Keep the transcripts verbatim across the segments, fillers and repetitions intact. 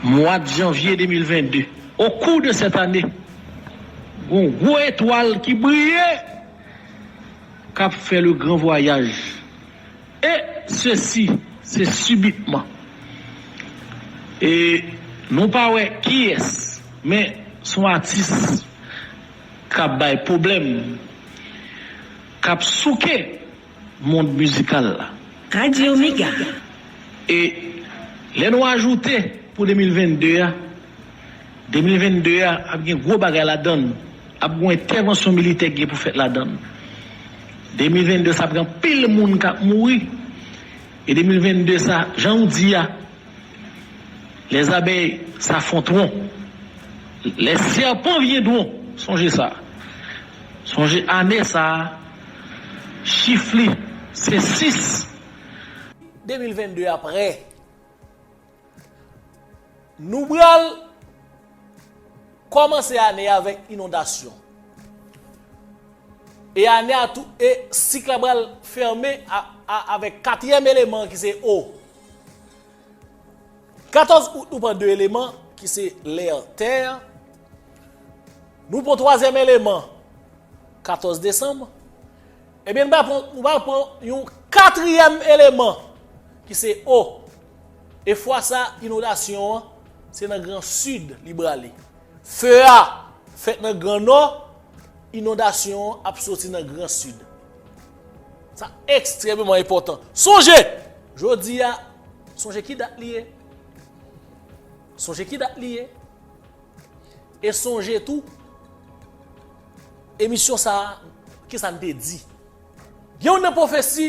Mwa janvye de mil venn de, au cours de cette année, gon gwo etwal ki briye, k ap fè le grand voyage. E sesi, se subitement. E nou pa wè kiyès, men s on atis k ap bay pwoblèm, k ap souke mond mizikal la. Radyo Mega. E lè nou ajoute pou de mil venn de a, de mil venn de a ap gen gwo bagay ladan l, ap gen entèvansyon militè k gen pou fèt ladan l. De mil venn de sa ap gen anpil moun k ap mouri. E de mil venn de sa, jan w di a, les abeilles s'affronteront, les serpents viendront. Sonje sa. Sonje ane sa a, chif li se sis. De mil venn de a prè. Nou pral kòmanse ane a avèk inondasyon. E ane a tou, e sik la pral fèmen a, a, avèk katriyèm eleman ki se O. Katòz out, nou pran de eleman ki se lè, tè. Nou pran twazyèm eleman, katòz desanm. Ebyen, nou pral pran, nou pral pran yon katriyèm eleman ki se O. E fwa sa, inondasyon an, se nan Gran Sid li prale. Fe a fèt nan Gran Nò, inondasyon an ap soti nan Gran Sid. Sa ekstrèmeman enpòtan. Sonje, jodi a, sonje ki dat li ye. Sonje ki dat li ye. E sonje tou, emisyon sa a, kisa n te di? Gen youn nan pwofesi,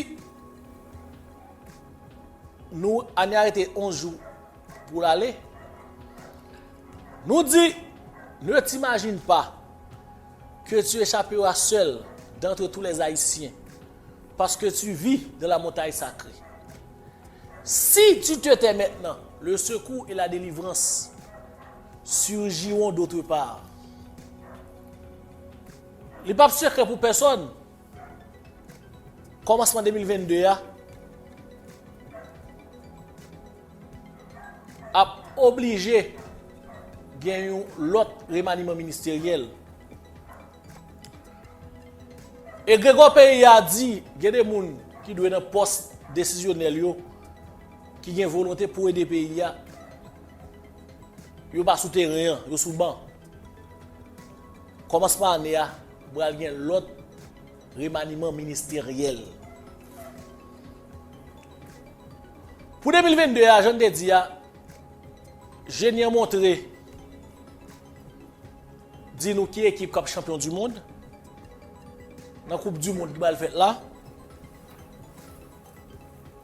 nou, ane a rete onz jou pou l ale. Nou di, ne t'imagine pas que tu échapperas seul d'entre tous les Haïtiens, parce que tu vis dans la montagne sacrée. Si tu te tais maintenant, le secours et la délivrance surgiront d'autre part. Li p ap sekrè pou pèsonn. Kòmansman de mil venn de a ap oblije gen yon lòt remaniman ministeryèl. E Gregò peyi a di, gen de moun ki dwe nan pòs desizyonèl yo, ki gen volonte pou ede peyi a, yo pa sou teren an, yo sou ban. Kòmansman ane a, pral gen lòt remaniman ministeryèl. Pou de mil venn de a, jan n te di a, jeni an montre di nou ki ekip k ap chanpyon di mond nan koup di mond ki pral fèt la.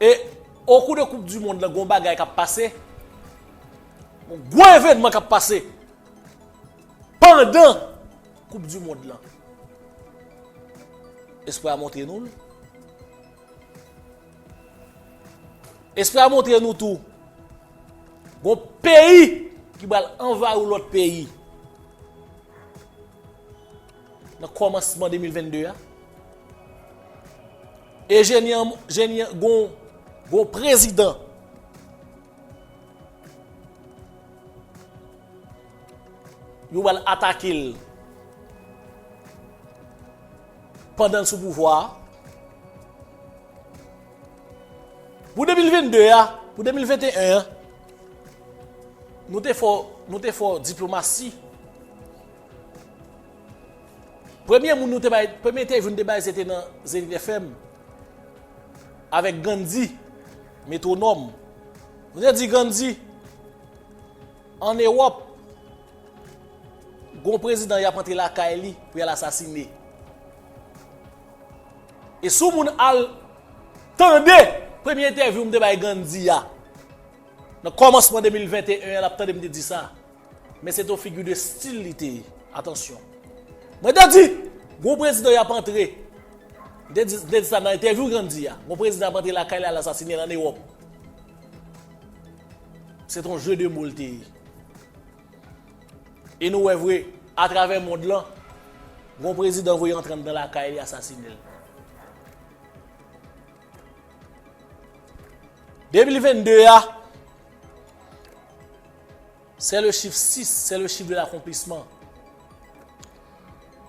E okou de koup di mond lan, gon bagay k ap pase, yon gwo evènman k ap pase pandan koup di mond lan. Espre a montre nou l. Espre a montre nou tou, gon peyi ki pral anvayi yon lòt peyi nan kòmansman de mil venn de a. E jeni an, jeni an, gon, gon prezidan yo pral atake l pandan l sou pouvwa a. Pou de mil venn de a, pou de mil venn e en an, nou te fè, nou te fè diplomasi. Premye moun nou te bay, premye entèvyou nou te bay, se te nan Zenith F M avèk Gandhi, Metwonòm. Nou te di Gandhi, ann Ewòp, gon prezidan y ap antre lakay li pou y al asasine. E si w moun al tande premye entèvyou m te bay Gandhi a, nan kòmansman de mil venn e en an, l ap tande m te di sa. Men se te yon figi de stil li te ye. Atansyon. Mwen te di, gon prezidan y ap antre. M te di, m te di sa nan entèvyou Gandhi a. Gon prezidan ap antre lakay li al asasine l ann Ewòp. Se te yon jeu de mots l te ye. E nou wè vre, atravè mond lan, gon prezidan voye antre anndan lakay li, asasine l. De mil venn de a, C'est le chiffre six, c'est le chiffre de l'accomplissement.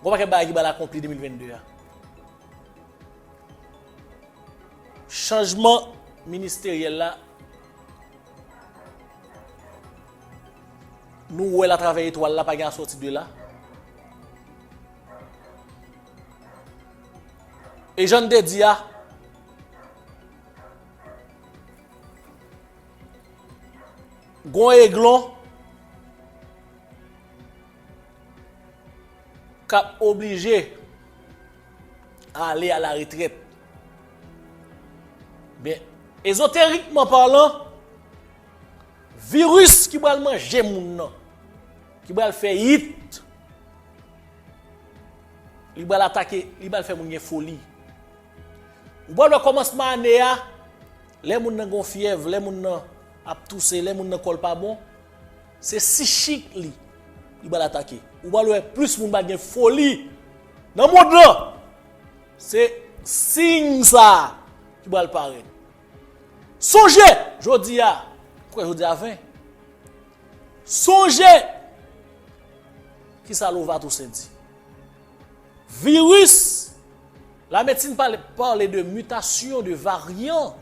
Gon pakèt bagay ki pral akonpli de mil vennde a. Chanjman ministeryèl la, nou wè l atravè etwal la, pa gen asòti de la. E jan n te di a, gon eglon k ap oblije ale a la retrèt. Men, ezoterikman palan, viris ki pral manje moun nan, ki pral fè yit, li pral atake, li pral fè moun gen foli. Ou pral wè kòmansman ane a, lè moun nan gon fyèv, lè moun nan ap touse, lè moun nan kò l pa bon, se sichik li, li pral atake. Ou pral wè plis moun pral gen foli nan mond lan. Se siy sa a ki pral parèt. Sonje, jodi a, m kwè jodi a ven. Sonje, kisa Lova Toussaint di? Viris, la medsin pale, pale de mitasyon, de varyan.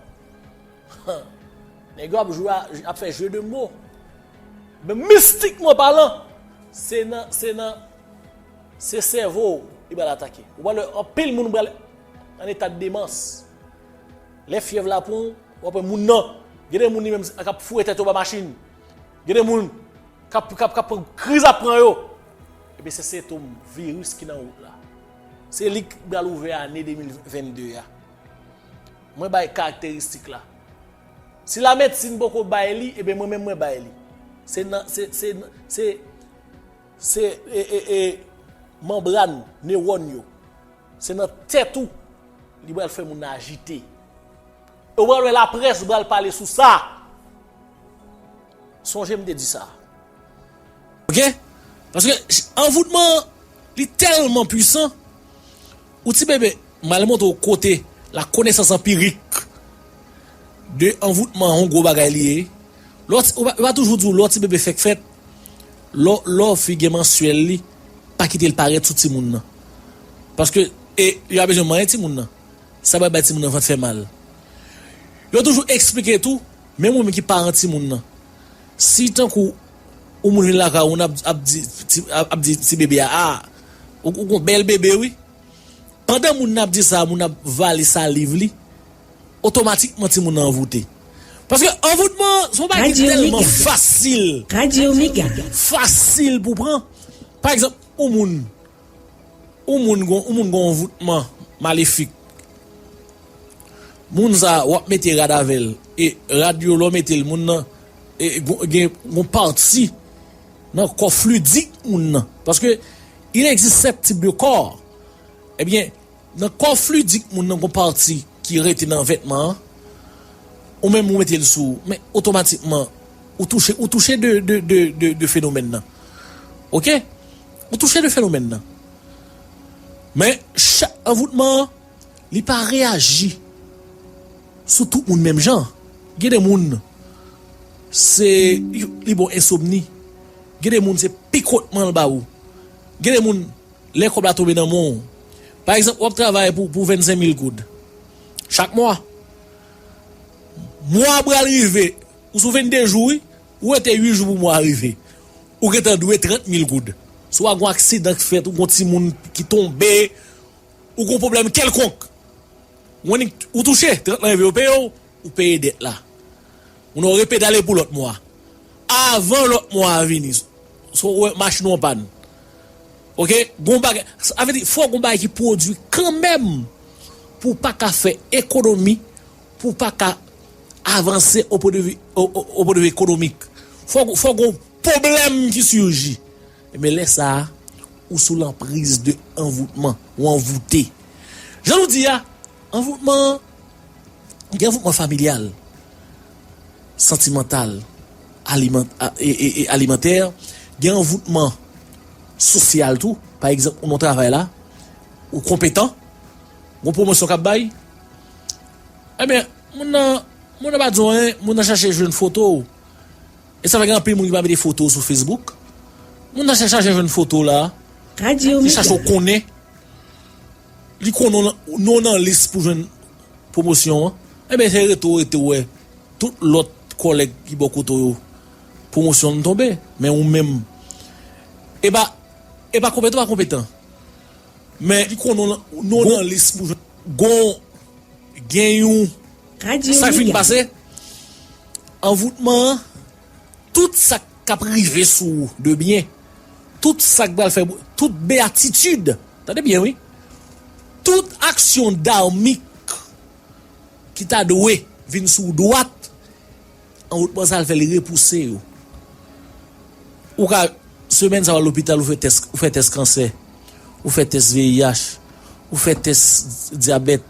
Nèg yo ap jwe a, ap fè jeu de mots. Men mistikman palan, se nan, se nan, se sèvo w li pral atake. Ou pral wè anpil moun pral an eta de demans. Lè fyèv la pran w, w ap wè moun nan. Gen de moun li menm k ap foure tèt yo ba machin. Gen de moun k ap, k ap, k ap pran kriz ap pran yo. Ebyen, se sentòm viris ki nan wout la. Se li k pral ouvè ane de mil vennde a. Mwen bay karakteristik la. Si lamedsin poko bay li, ebyen, mwen menm mwen bay li. Se nan, se, se, se, se, e, e, e, manbràn, newòn yo. Se nan tèt ou, li pral fè moun nan ajite. E w pral wè laprès pral pale sou sa. Sonje m te di sa. Oke? Paske anvoutman an, li tèlman pwisan, ou ti bebe, m al montre w kote la connaissance empirique de anvoutman an, yon gwo bagay li ye. Lè w ti, ou pa, ou pa toujou di w, lè w ti bebe fèk fèt, lè w, lè w figye mansyèl li, pa kite l parèt sou timoun nan. Paske, e, yo pa bezwen manyen timoun nan. Sa pral bay timoun nan vant fè mal. Yo toujou eksplike tou, menm ou menm ki paran timoun nan. Si tankou ou moun vin lakay ou, moun ap, ap di, ti, ap, ap di ti bebe a, a, ou, ou gon bèl bebe, wi. Pandan moun nan ap di sa, moun nan ap vale saliv li, otomatikman timoun nan anvoute. Paske anvoutman, se yon bagay ki tèlman fasil. Fasil pou pran. Pa egzanp, yon moun, yon moun gon, yon moun gon anvoutman malefik. Moun sa a, w ap mete rad avè l. E rad yo, lè w mete l, moun nan, e, gon, gen, gon pati nan kò flidik moun nan. Paske, il existe sept types de corps. Ebyen, nan kò flidik moun nan, gon pati ki rete nan vètman an, ou menm ou mete l sou ou, men otomatikman, ou touche, ou touche de, de, de, de, de fenomèn nan. Oke? Ou touche de fenomèn nan. Men, cha-, anvoutman an, li pa reyaji sou tout moun menm jan. Gen de moun, se, li, li ba w ensomni. Gen de moun, se pikotman l ba ou. Gen de moun, lè kòb la tonbe nan men w. Pa egzanp, w ap travay pou, pou vennsenk mil goud. Chak mwa. Mwa a pral rive, ou sou vennde jou, wi, ou rete uit jou pou mwa a rive. Ou gentan dwe trant mil goud. Swa gon aksidan k fèt, ou gon timoun ki tonbe, ou gon pwoblèm kèlkonk. Ou annik, ou touche, trant lan rive, yo peye w, ou peye dèt la. Moun nan repedale pou lòt mwa. Avan lòt mwa a vini, so, wè, machin ou an pàn. Oke? Gon bagay, sa vle di, fò gon bagay ki pwodui kanmenm pou w pa ka fè ekonomi, pou w pa ka avanse o pwen de vi, o, o, o pwen de vi ekonomik. Fò, fò gon pwoblèm ki siji. Ebyen, lè sa a, ou sou lanpriz de anvoutman, ou anvoute. Jan nou di a, anvoutman an, gen anvoutman familyal, santimantal, aliman-, a, e, e, e alimantè, gen anvoutman sosyal tou. Pa egzanp, ou nan travay la, ou konpetan, gon pwomosyon k ap bay. Ebyen, moun nan, moun nan pa di w anyen, moun nan chache jwenn foto w. E sa fè gen anpil moun ki pa mete foto sou Facebook. Moun nan chache jwenn foto la. Li chache w konnen. Li konnen w nan lis pou jwenn pwomosyon an. Ebyen, se rete w rete w wè tout lòt kòlèg ki bò kote w yo, pwomosyon an tonbe. Men ou menm, e pa, e pa konpetan, pa konpetan. Men li konnen w nan lis pou jwenn. Gon, gen yon. Sa fin pase. Anvoutman an, tout sa k ap rive sou ou de byen, tout sa k pral fè, tout beyatitid, tande byen wi, tout aksyon darmik ki ta dwe vin sou ou dwat, anvoutman sa l fè li repouse yo. Ou ka, semèn sa w al lopital, ou fè tès, ou fè tès kansè, ou fè tès V I H, ou fè tès dyabèt,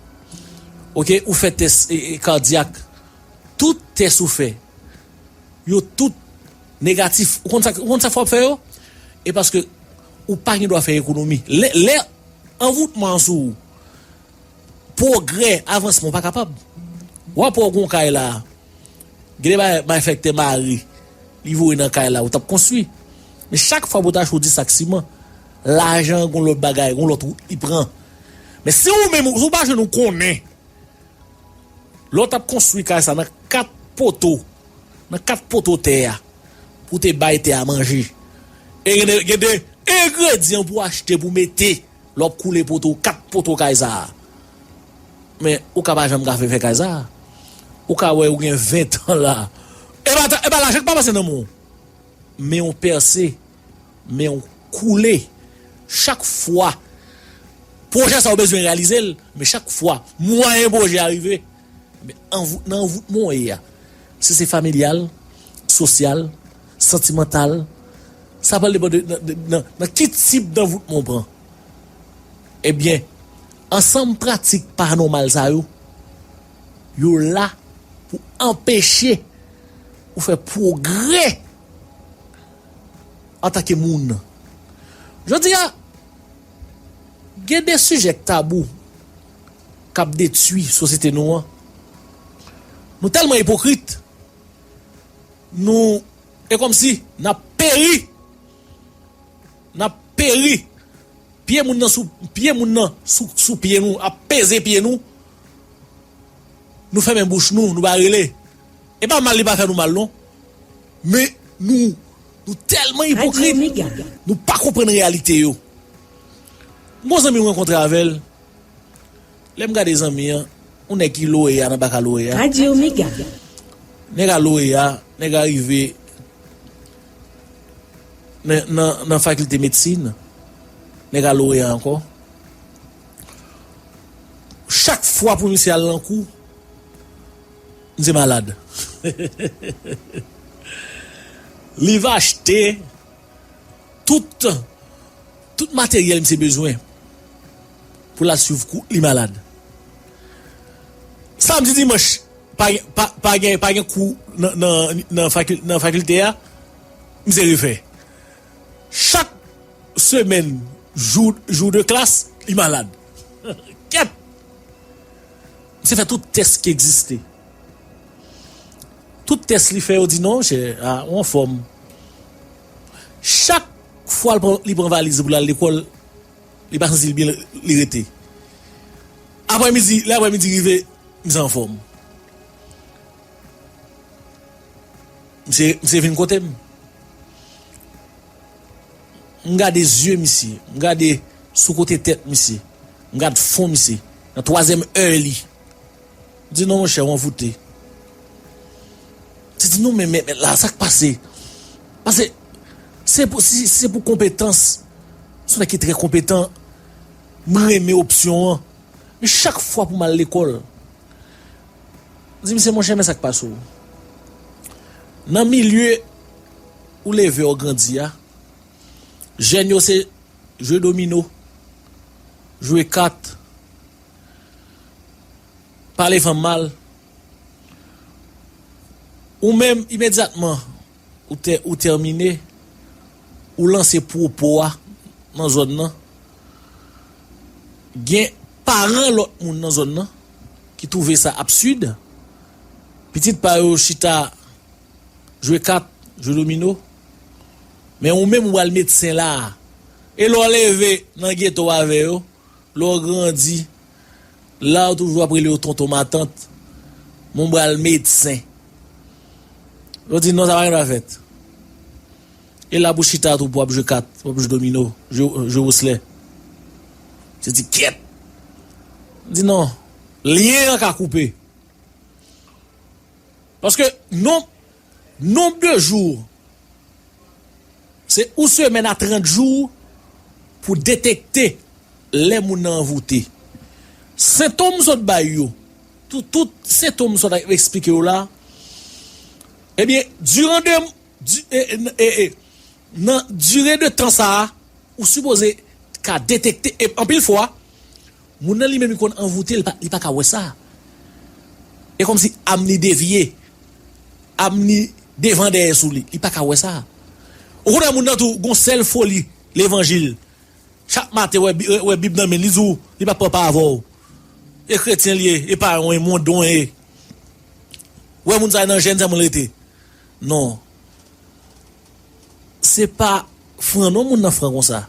oke, ou fè tès e, e, kadyak. Tout tès ou fè, yo tout negatif. Ou konn sa, ou konn sa fè w ap fè yo? E paske ou pa gen dwa fè ekonomi. Lè, lè anvoutman an sou ou, pwogrè, avansman, ou pa kapab. W ap wè w gon kay la, gen de bagay malfektè mare, li voye nan kay la, ou t ap konstwi. Men chak fwa pou w ta achte w dis sak siman, lajan an gon lòt bagay, gon lòt wout li pran. Men si ou menm, si w pa jwenn ou konnen, lè w t ap konstwi kay sa nan kat poto, nan kat poto tè a, pou w te bay tè a manje. E gen de, gen de engredyan pou w achte, pou w mete, lè w ap koule poto, kat poto kay sa a. Men, ou ka pa janm ka fè, fè kay sa a. Ou ka wè ou gen ven tan la. E pa, e pa lajan k pa pase nan men w. Men w pèse, men w koule. Chak fwa, pwojè sa a ou bezwen reyalize l, men chak fwa, mwayen pwojè a rive, men anvou-, nan anvoutman w ye a, si se familyal, sosyal, santimantal, sa pral depann de nan, de nan, nan ki tip danvoutman w pran. Ebyen, ansanm pratik pa nòmal sa yo, yo la pou anpeche ou fè pwogrè antanke moun. Jodi a, gen de sijè k tabou k ap detwi sosyete nou an. Nou tèlman ipokrit, nou, e kòmsi n ap peri, n ap peri. Pye moun nan sou, pye moun nan sou, sou pye nou, ap peze pye nou. Nou fèmen bouch nou, nou pa rele. E pa mal li pa fè nou mal non. Men nou, nou tèlman ipokrit, nou pa konprann reyalite yo. M gon zanmi m rankontre avè l. Lè m gade zanmi an, yon nèg ki loreya nan baka loreya. Nèg a loreya, nèg a rive nan, nan, nan fakilte medsin, nèg a loreya ankò. Chak fwa pou misye al nan kou, misye malad. Li va achte tout, tout materyèl misye bezwen pou l al swiv kou, li malad. Samdi, dimanch, pa, pa, pa gen, pa gen kou nan, nan, nan fakil-, nan fakilte a, misye refè. Chak semèn, jou, jou de klas, li malad. Kèt! Misye fè tout tès ki egziste. Tout tès li fè, yo di non, monchè, a, ou anfòm. Chak fwa li pran, li pran valiz li pou l al lekòl, li pa santi l byen, li rete. Aprèmidi, lè aprèmidi rive, misye anfòm. Misye, misye vin kote m. M gade zye misye, m gade sou kote tèt misye, m gad fon misye, nan twazyèm è li. M di non, monchè, ou anvoute. Misye di non, men, men, men la, sa k pase? Pase, se pou, si, si se pou konpetans, se yon nèg ki trè konpetan, m renmen opsyon an. Men chak fwa pou m al lekòl, m di misye, monchè, men sa k pase w. Nan milye ou leve, ou grandi a, jèn yo se jwe domino, jwe kat, pale fanm mal. Ou menm, imedyatman, ou tè-, ou tèmine, ou lanse pwopo a nan zòn nan. Gen paran lòt moun nan zòn nan ki twouve sa absid. Pitit pa yo chita jwe kat, Jwe domino. Men ou menm ou al medsen la a. E lè w leve nan geto avè yo, lè w grandi, la yo toujou ap rele yo tonton matant. Mon bral medsen. Yo di non, sa pa gen dwa fèt. E la pou chita tou pou ap jwe kat, pou ap jwe domino, jwe, jwe woslè. Se di kyèt. Di non, lyen an ka koupe. Paske non, nonb de jou, se ou semèn a trant jou pou detekte lè moun nan anvoute. Sentòm sot bay yo, tout, tout sentòm sot eksplike yo la, ebyen, diran de, di, e, e, e, e, nan dire de tan sa a, ou sipoze ka detekte, e anpil fwa, moun nan li menm li konn anvoute, li pa, li pa ka wè sa. E kòmsi am ni devye, am ni devan dèyè sou li, li pa ka wè sa. Ou konn moun nan tou, gon sèl foli levanjil. Chak maten, wè, bi- wè Bib nan men, li di w, li pa pran pa avè w. E kretyen li ye, e pa yon, e mondon ye. Wè moun sa nan jèn, sa moun rete. Non. Se pa fran non moun nan fran konsa.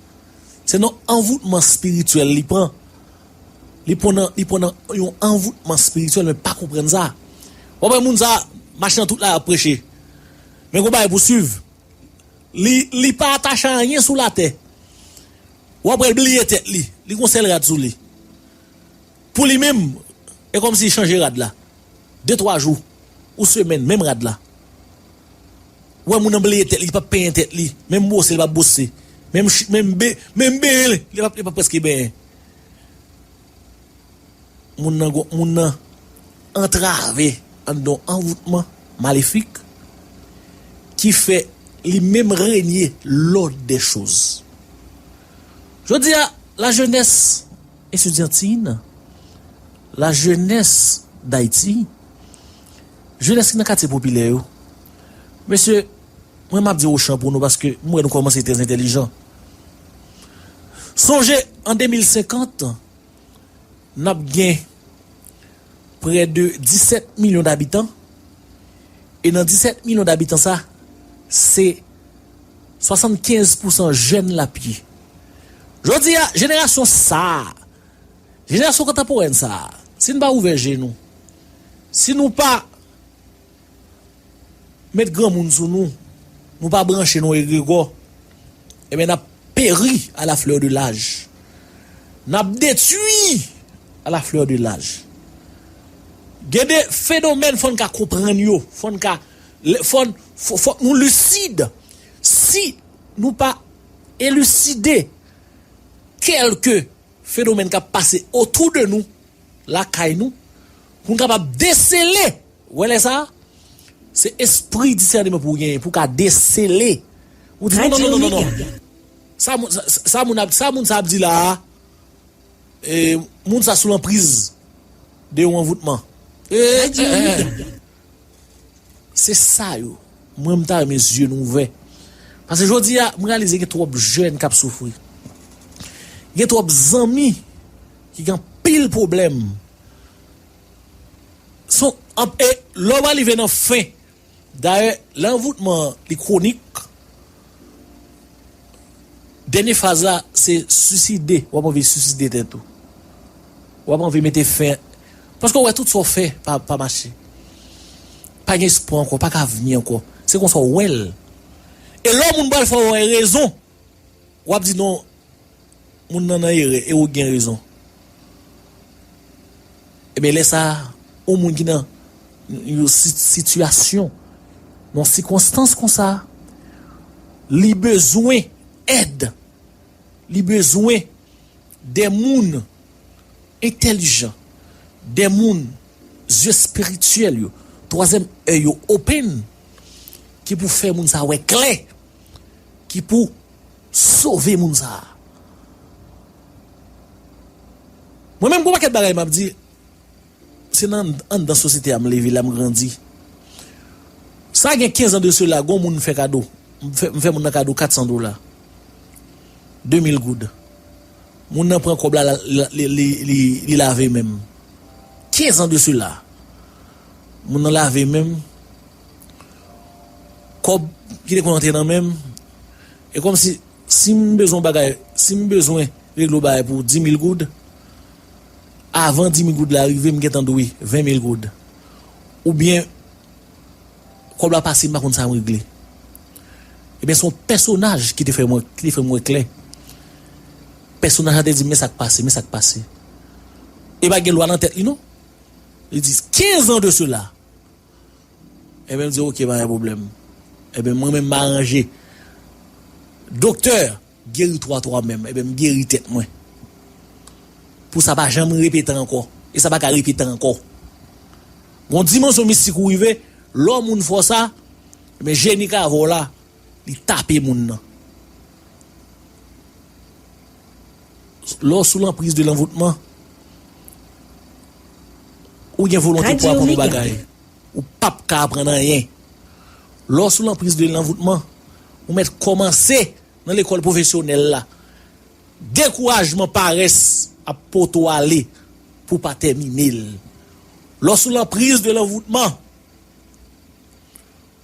Se nan anvoutman espirityèl li pran. Li pran nan, li pran nan yon anvoutman espirityèl, men pa konprann sa. W ap wè moun sa, machin tout la ap preche. Men gon bagay pou swiv. Li, li pa atache a anyen sou latè. W ap wè l bliye tèt li. Li gon sèl rad sou li. Pou li menm, e kòmsi li chanje rad la. De twa jou, ou semèn, menm rad la. Ou wè moun nan bliye tèt li, li p ap penyen tèt li. Menm bwose, li p ap bwose. Menm, menm, be, menm benyen, li p ap, li p ap prèske benyen. Moun nan, moun nan antrave anndan yon anvoutman malefik ki fè li menm renye lòd dè choz. Jodi a, la jeunesse estudiantine, la jeunesse d'Haïti, jenès ki nan katye popilè yo. Mesye, mwen m ap di ochan pou nou paske m wè nou kòmanse trè entèlijan. Sonje, an de mil senkant, n ap gen prè de disèt milyon dabitan. E nan disèt milyon dabitan sa, se swasannkenz pousan jèn l ap ye. Jodi a, jenerasyon sa a, jenerasyon kontanporèn sa a, si n pa ouvè je nou, si nou pa met granmoun sou nou, nou pa branche nan egregò, ebyen n ap péri à la fleur de l'âge. N ap detwi à la fleur de l'âge. Gen de fenomèn fò n ka konprann yo, fò n ka, fò n, fò, fòk nou lisid. Si nou pa eliside kèlke fenomèn k ap pase otou de nou, lakay nou, pou n kapab desele. Wè lè sa a, se espri disèneman pou w genyen, pou w ka desele. Ou di non, non, non, non, non, non. Sa moun, sa, sa moun ap, sa moun sa ap di la a, e, moun sa sou lanpriz de yon anvoutman. E, e, e, e. Se sa yo. Mwen, m ta renmen zye nou ouvè. Paske jodi a, m reyalize gen twòp jèn k ap soufri. Gen twòp zanmi ki gen anpil pwoblèm. Son, e, lè w arive nan fen, dayè, lè anvoutman an, li kwonik, dènye faz la, se siside. W ap anvi siside tèt ou. W ap anvi mete fen. Paske w wè tout sa w fè pa, pa mache. Pa gen espwa ankò, pa gen avni ankò. Se konsa w wè l. E lè yon moun pral fè w wè rezon, w ap di non, moun nan nan erè e ou gen rezon. Ebyen, lè sa a, yon moun ki nan yon si-, sitiyasyon, nan sikonstans konsa, li bezwen èd. Li bezwen de moun entèlijan, de moun zye espirityèl yo, twazyèm èy yo open, ki pou fè moun sa wè klè, ki pou sove moun sa a. Mwen menm, gon pakèt bagay m ap di, se nan anndan sosyete a m leve, la m grandi. Sa gen kenz an de sela, gon moun m fè kado. M fè, m fè moun nan kado kat san dola. De mil goud. Moun nan pran kòb la, la, li, li, li, li lave men m. Kenz an de sela. Moun nan lave men m. Kòb ki te konn antre nan men m. E kòmsi, si m bezwen yon bagay, si m bezwen regle yon bagay pou di mil goud, avan di mil goud la rive, m gentan dwe ven mil goud. Oubyen, kòb la pase, m pa konn sa m regle. Ebyen, se yon pèsonaj ki te fè mwen, ki te fè m wè klè. Pèsonaj la te di m, "Men sa k pase, men sa k pase." E pa gen lwa nan tèt li, non. Li di, "Quinze ans de cela." Ebyen, m di, "Ok, pa gen pwoblèm." Ebyen, mwen menm, m aranje. Doktè, guéris-toi toi-même. Ebyen, m geri tèt mwen. Pou sa pa janm repete ankò. E sa pa ka repete ankò. Gon dimansyon mistik ou rive, lè yon moun fè w sa, ebyen, jeni k avè w la, li tape moun nan. Lè w sou lanpriz de lanvoutman, ou gen volonte pou aprann yon bagay. Ou p ap ka aprann anyen. Lè w sou lanpriz de lanvoutman, ou mèt kòmanse nan lekòl pwofesyonèl la. Dekourajman, parès ap pote w ale pou w pa tèmine l. Lè w sou lanpriz de lanvoutman,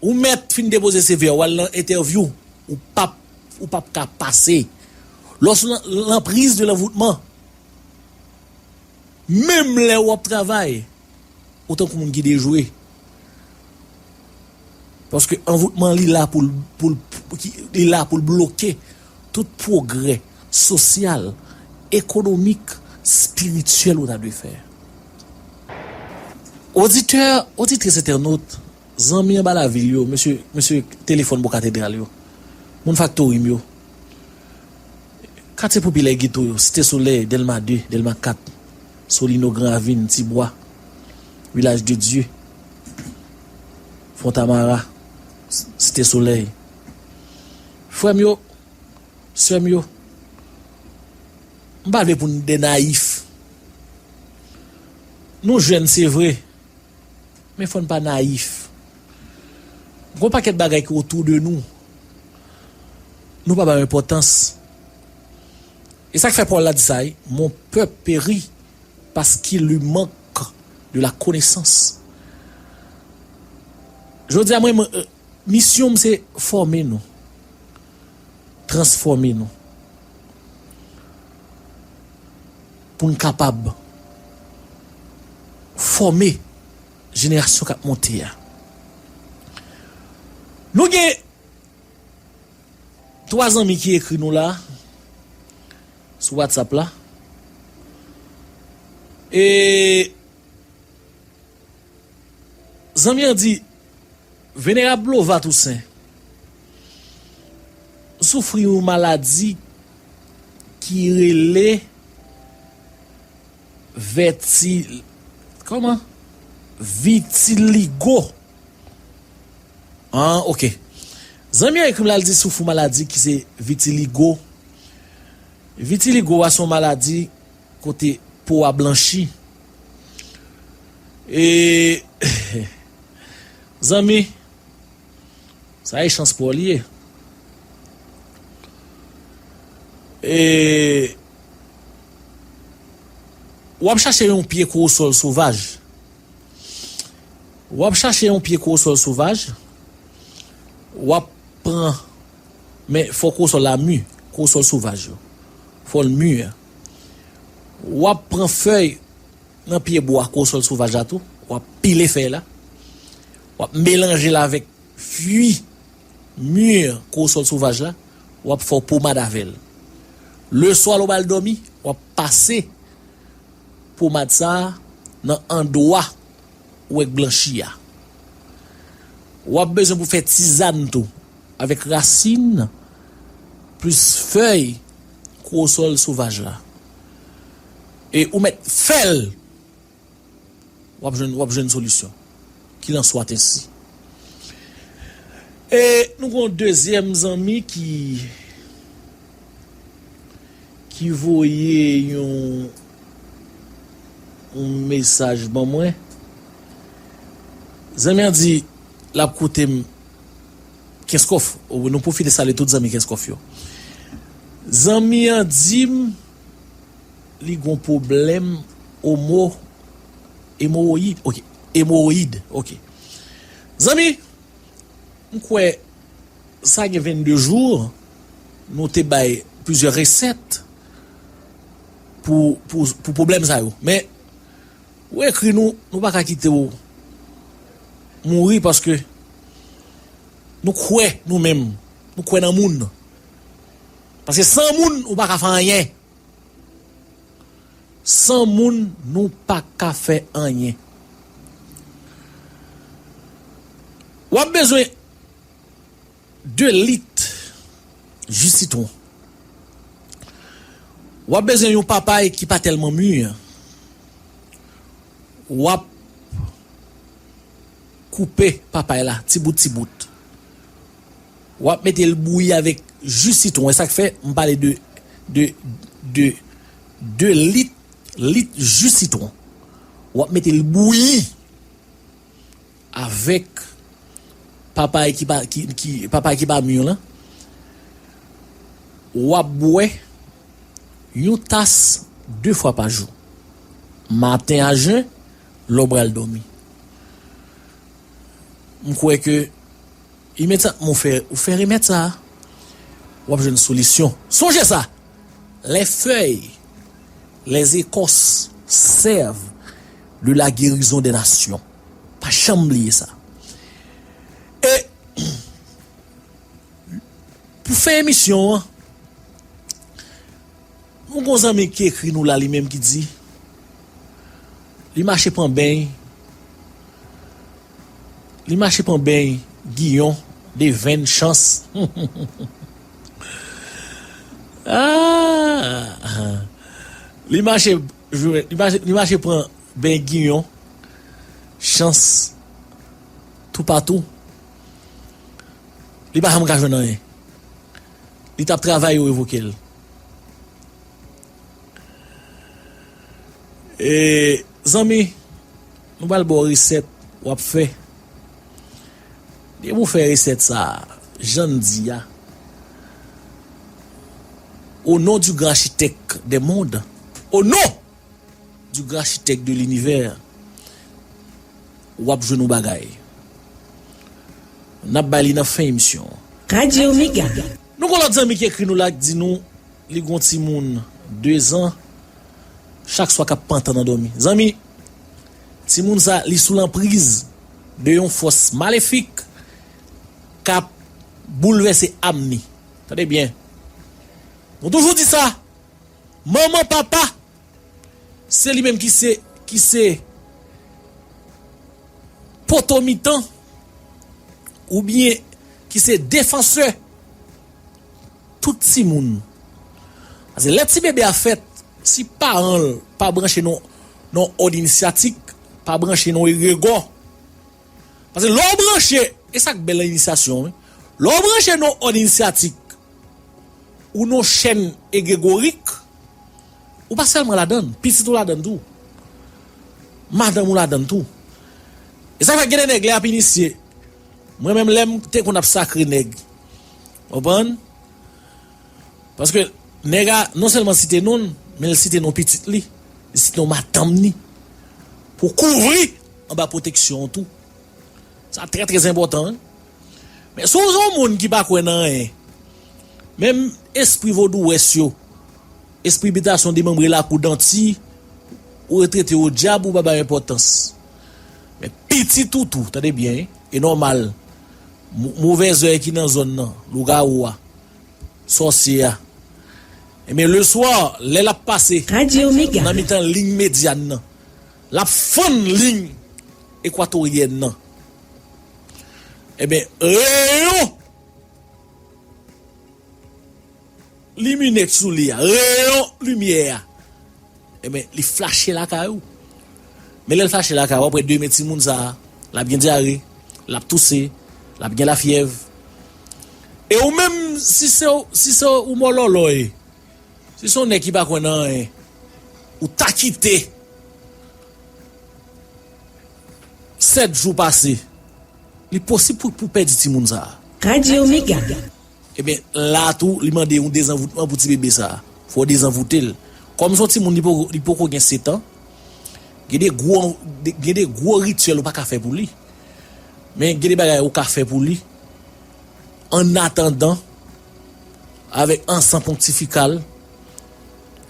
ou mèt fin depoze C V a, w al nan entèvyou, ou p ap, ou p ap ka pase. Lè w sou lan-, lanpriz de lanvoutman, menm lè w ap travay, ou tankou moun ki dejwe. Paske anvoutman li la pou l, pou l, pou ki, li la pou l bloke tout pwogrè sosyal, ekonomik, espirityèl ou ta dwe fè. Oditè, oditris, entènot, zanmi anba lavil yo, mesye, mesye telefòn bò katedral yo, moun Faktori m yo, katye popilè geto yo, Site Solèy, Dèlma de, Dèlma kat, Solino, Gran Ravin, Tibwa, Vilaj de Dye, Fontamara, Site Solèy. Frè m yo, sè m yo, m pa vle pou n de nayif. Nou jèn, se vre, men fò n pa nayif. Gon pakèt bagay ki otou de nou, nou pa ba yo enpòtans. E sa k fè Pòl la di sa, wi, "Mon peuple périt parce qu'il lui manque de la connaissance." Jodi a, mwen, mwen, euh, misyon m se fòme nou, transfòme nou, pou n kapab fòme jenerasyon k ap monte a. Nou gen twa zanmi ki ekri nou la, sou WhatsApp la. E zanmi an di, Venerab Lova Toussaint soufri yon maladi ki rele vèti-, kòman? Vitiligo. Ah, ok. Zanmi an ekri m la, l di soufri maladi ki se vitiligo. Vitiligo a se yon maladi kote po a blanchi. E, zanmi, sa e chans pa w li ye. E, w ap chache yon pye kowosòl sovaj. W ap chache yon pye kowosòl sovaj. W ap pran, men fò kowosòl la mi, kowosòl sovaj yo. Fò l mi. W ap pran fèy nan pye bwa kowosòl sovaj la tou. W ap pile fèy la. W ap melanje l avèk fwi mi kowosòl sovaj la. W ap fè w pomad avè l. Leswa lè w ba l dòmi, w ap pase pomad sa a nan andwa ou wè k blanchi a. W ap bezwen pou fè tizàn tou, avèk rasin plis fèy kowosòl sovaj la. E ou mèt fè l, w ap jwenn, w ap jwenn solisyon. Qu'il en soit ainsi. E nou gen yon dezyèm zanmi ki, ki voye yon, yon mesaj ban mwen. Zanmi an di l ap koute m Kenskòf. Nou pwofite salye tout zanmi Kenskòf yo. Zanmi an di m li gon pwoblèm omo, emowoyid. Ok. Emowoyid. Ok. Zanmi, m kwè Sa gen vennde jou, nou te bay plizyè resèt pou, pou, pou pwoblèm sa yo. Men, ou ekri nou, nou pa ka kite w mouri paske nou kwè nou menm, nou kwè nan moun. Paske san moun, ou pa ka fè anyen. San moun, nou pa ka fè anyen. W ap bezwen de lit ji sitwon. W ap bezwen yon papay ki pa tèlman mi. W ap koupe papay la ti bout ti bout. W ap mete l bouyi avèk ji sitwon. E sa k fè m pale de, de, de, de lit, lit ji sitwon. W ap mete l bouyi avèk papay ki pa, ki, ki, papay ki pa mi lan. W ap bwè yon tas de fwa pa jou. Maten a jen, lè w pral dòmi. M kwè ke imedyatman w fè, ou fè remèd sa a, w ap jwenn solisyon. Sonje sa, les feuilles, les écorces servent de la guérison des nations. Pa janm bliye sa. E pou fen emisyon an, nou gon zanmi ki ekri nou la, li menm ki di, li mache pran beny, li mache pran beny Giyon, Devenn, Chans. Ah! Li mache, li mache, li mache pran beny Giyon, Chans, toupatou. Li pa janm ka jwenn anyen. Li t ap travay, yo revoke l. E, zanmi, nou pral ba w resèt w ap fè. Depi w fè resèt sa a, jan n di a, au nom du grand architecte des mondes, au nom du grand architecte de l'univers, w ap jwenn yon bagay. N ap bay li nan fen emisyon an. Radyo Mega. Nou gon lòt zanmi ki ekri nou la, ki di nou li gon timoun de zan, chak swa k ap pantan nan dòmi. Zanmi, timoun sa, li sou lanpriz de yon fòs malefik k ap boulvèse am ni. Tande byen. Nou toujou di sa, manman, papa, se li menm ki se, ki se poto mitan, oubyen ki se defansè tout timoun. Paske lè ti bebe a fèt, si paran l pa branche nan, nan òd inisyatik, pa branche nan egregò, paske lè w branche, e sa k bèl nan inisyasyon an, wi. Lè w branche nan òd inisyatik, ou nan chèn egregorik, ou pa sèlman ladann, pitit ou ladann tou. Madanm ou ladann tou. E sa fè gen de nèg lè y ap inisye. Mwen menm lè m te konn ap sakre nèg. Konprann? Paske nèg a non sèlman site non l, men l site non pitit li, li site non madanm ni. Pou kouvri anba pwoteksyon w tou. Sa trè, trè enpòtan, wi. Men si w se yon moun ki pa kwè nan anyen, menm espri vodou wès yo, espri bitasyon demanbre lakou danti, ou retrete o dyab, ou pa bay enpòtans. Men pitit ou tou, tande byen, wi, e nòmal. Mo-, movèzè ki nan zòn nan, lougawou a, sòsye a. Ebyen, leswa, lè l ap pase Radyo Mega. Nan mitan liy medyan nan, l ap fann liy ekwatoryèn nan. Ebyen, reyon limine k sou li a, reyon limyè a, ebyen, li flache lakay ou. Men lè l flache lakay ou, apre demen timoun sa a, l ap gen dyare, l ap touse, l ap gen lafyèv. E ou menm, si se, si se ou mòlòlò ye, si se yon nèg ki pa kwè nan anyen, ou ta kite sèt jou pase, li posib pou, pou pèdi timoun sa a. Radyo Mega. Ebyen, la tou, li mande yon dezanvoutman pou ti bebe sa a. Fò w dezanvoute l. Kòm se yon timoun, li poko, li poko gen sèt an, gen de gwo, gen de gwo rityèl ou pa ka fè pou li. Men gen de bagay ou ka fè pou li. Annatandan, avèk ansan pontifikal,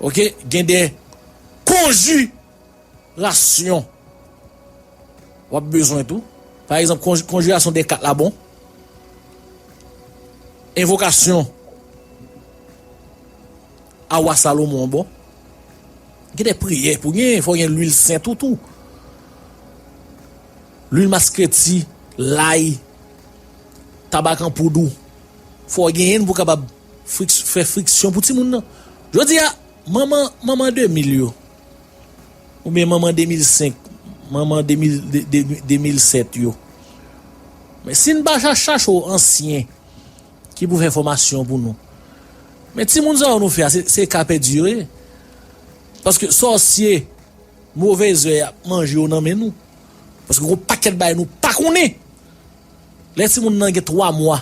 oke, gen de konjirasyon w ap bezwen tou. Pa egzanp, konj- konjirasyon de kat la bon. Envokasyon a wa Salomon an bon. Gen de priyè pou gen, fò gen lwil sen tou tou. Lwil maskreti, lay, tabak an poud ou. Fò genyen pou kapab friks- fè friksyon pou timoun nan. Jodi a, manman manman de mil yo, oubyen manman de mil senk, manman de mil, de, de, de mil sèt yo. Men si n pa cha- chache w ansyen ki pou fè fòmasyon pou nou. Men timoun sa yo nou fè a, se, se ka pèdi yo ye. Paske sòsye, move zè ap manje yo nan men nou. Paske gon pakèt bagay nou pa konnen. Lè timoun nan gen twa mwa.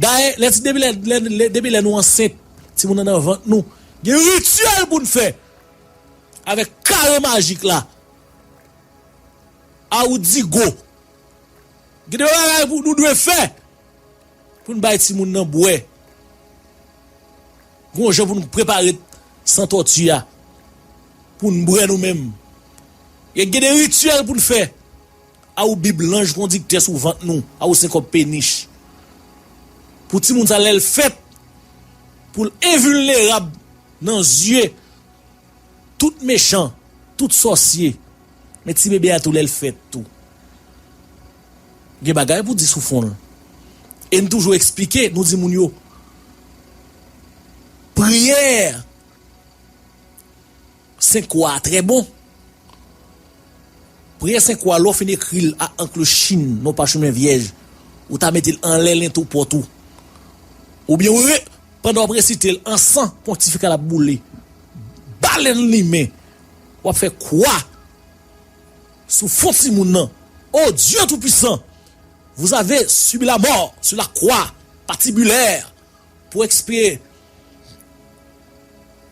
Dayè, lè ti depi lè, lè, lè- depi lè nou ansent, timoun nan nan vant nou. Gen rityèl pou n fè avèk kare majik la. Awoudigo. Gen de bagay pou nou dwe fè pou n bay timoun nan bwè. Gon jan pou nou prepare san tòti a pou n bwè nou menm. E gen de rityèl pou n fè. Awou bib lanj kondiktè sou vant nou, awou se kòb penich. Pou timoun sa lè l fèt, pou l envilnerab nan zye tout mechan, tout sòsye. Men ti bebe a tou lè l fèt tou. Gen bagay pou di sou fon l. E n toujou eksplike, nou di moun yo, priyè Senkwa a trè bon. Priyè Senkwa, lè w fin ekri l a ankl chin, non pachemen vyèj, ou ta mete l anlè lento pòt ou. Oubyen ou re, pandan w ap resite l, ansan pontifikal ap boule. Balèn limen. W ap fè kwa sou fwon timoun nan. O Dye Toupisan, vous avez subi la mort sur la croix patibulaire pour expier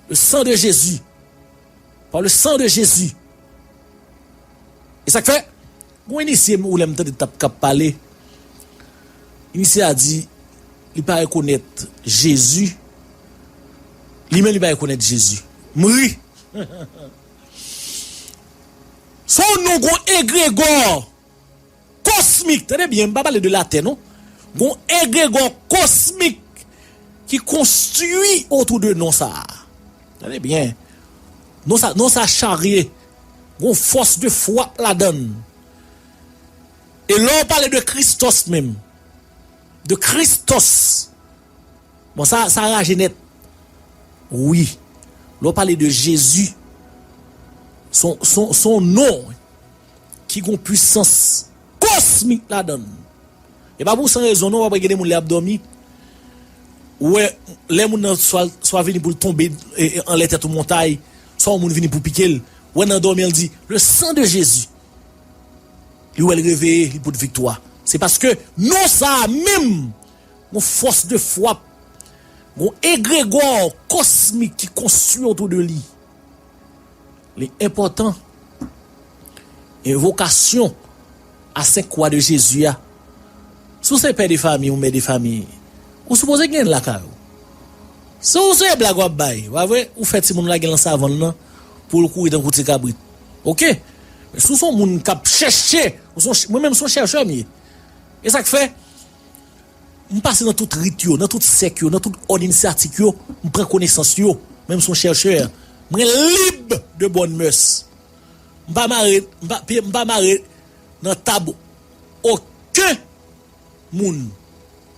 le sang de Jésus. Par le sang de Jésus. E sa k fè, gon inisye m ou lè m tande t ap k ap pale, inisye a di li pa rekonèt Jezi, li menm li pa rekonèt Jezi. M ri. Se yon non gon egregò kosmik, tande byen, m pa pale de latè non. Gon egregò kosmik ki konstwi otou de non sa a. Tande byen. Non sa, non sa charye. Gon fòs de fwap ladan l. E lè w pale de Christos menm, de Christos, bon, sa, sa raje nèt. Wi. Lè w pale de Jezi, se yon, se yon, se yon non ki gon pwisans kosmik ladan l. E pa pou san rezon non, w ap wè gen de moun lè y ap dòmi, ou wè lè moun nan swa, swa vini pou l tonbe, e, e, anlè tèt yon montay, swa yon moun vini pou pike l, ou wè nan dòmi an l di, le sang de Jésus. Li wè l reveye, li pot viktwa. Se paske non sa a menm, gon fòs de fwap, gon egregò kosmik ki konstwi otou de li. Li enpòtan. Envokasyon a senk kwa de Jezi a. Si w se pè de fanmi ou mè de fanmi, ou sipoze gen l lakay ou. Si w se blag w ap bay, pa vre? Ou fè timoun w lage l nan savann nan pou l kouri tankou ti kabrit. Oke? Men si w se yon moun k ap chèche, ou se yon ch-, mwen menm se yon chèchè m ye. E sa k fè, m pase nan tout rit yo, nan tout sèk yo, nan tout òd inisyatik yo, m pran konesans yo. Menm si yon chèchè, mwen lib de bòn mès. M pa mare, m pa, pye m pa mare nan tab okenn moun.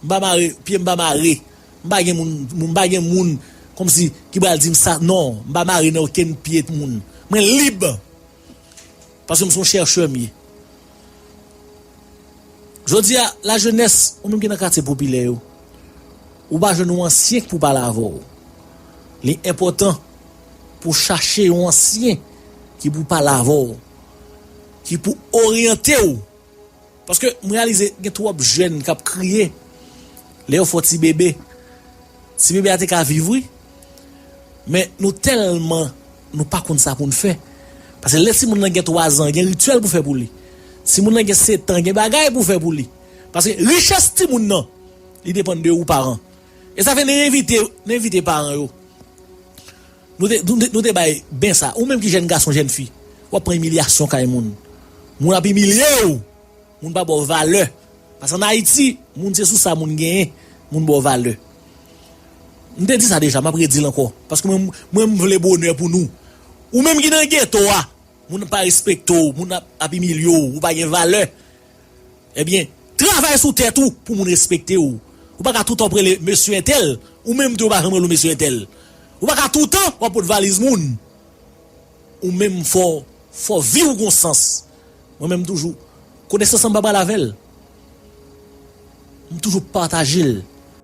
M pa mare, pye m pa mare. M pa gen moun, m pa gen moun kòmsi ki pral di m sa. Non, m pa mare nan okenn pye moun. Mwen lib. Paske m se yon chèchè m ye. Jodi a, lajenès, ou menm ki nan katye popilè yo, ou pa jwenn yon ansyen ki pou pale avè w. Li enpòtan pou w chache yon ansyen ki pou pale avè w, ki pou oryante w. Paske m reyalize gen twòp jèn k ap kriye lè yo fè yon ti bebe. Ti bebe a te ka viv, wi. Men nou tèlman, nou pa konn sa pou n fè. Paske lè timoun nan gen twa zan, gen rityèl pou fè pou li. Timoun nan gen sèt an, gen bagay pou fè pou li. Paske richès timoun nan, Li depann de ou paran. E sa fè n envite, n envite paran yo. Nou te, nou te, nou te bay ben sa. Ou menm ki jèn gason, jèn fi, w ap pran imilyasyon kay moun. Moun ap imilye w. Moun pa ba w valè. Paske ann Ayiti, moun se sou sa moun genyen, moun ba w valè. M te di sa deja, m ap redi l ankò. Paske mwen, mwen m vle bonè pou nou. Ou menm ki nan geto a, moun pa respekte w, moun ap, ap imilye w, ou pa gen valè. Ebyen, travay sou tèt ou pou moun respekte w. Ou pa ka toutan ap rele mesye entèl, ou menm tou ou pa janm rele w mesye entèl. Ou pa ka toutan w ap pot valiz moun. Ou menm fò, fò vi w gon sans. Mwen menm toujou, konesans lan m pa pral avè l. M toujou pataje l.